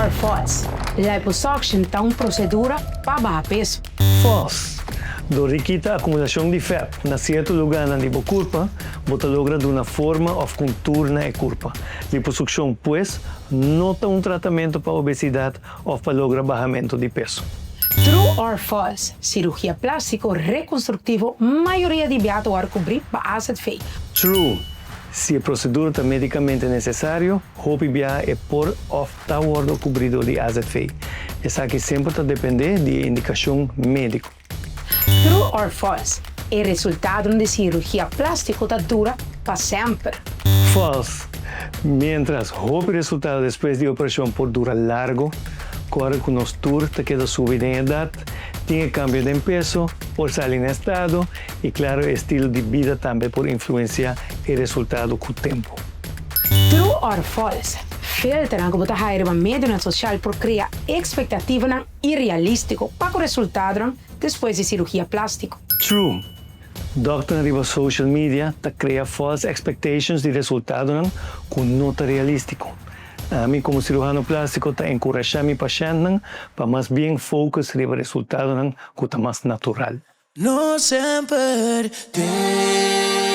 or false? Liposuction ta un procedura pa baha peso. False. Dor di kita acumulacion di vet na cierto lugarnan di bo curpa, bo ta logra duna forma of contour na e curpa. Liposuccion pues no ta un tratamento pa obesidad of pa logra bahamento di peso. True or false? Cirugia plastico reconstructivo mayoria di bia ta wòrdu cubrí pa AZV. True. Si e procedura ta medicamente necesario, hopi biaha e por of ta wòrdu cubrí dor di AZV. Esaki semper ta dependé di e indicacion medico. True or false? E resultadonan di cirugia plastico ta dura pa semper. False. Mientras hopi resultado despues di operacion por dura largo, ora cu nos tur ta keda subi den edad, tin e cambio den peso, por sali na estado y claro e estilo di bida tambe por influencia e resultado cu tempo. True or false? Filternan cu bo ta haya riba medionan social por crea expectativanan irrealistico pa cu resultadonan despues di cirugia plastico. True. Dokternan riba social media ta crea false expectations di resultadonan cu no ta realistico. Ami como cirujano plastico ta encurasha mi pashentnan pa mas bien focus riba resultadonan cu ta mas natural. No semper tin.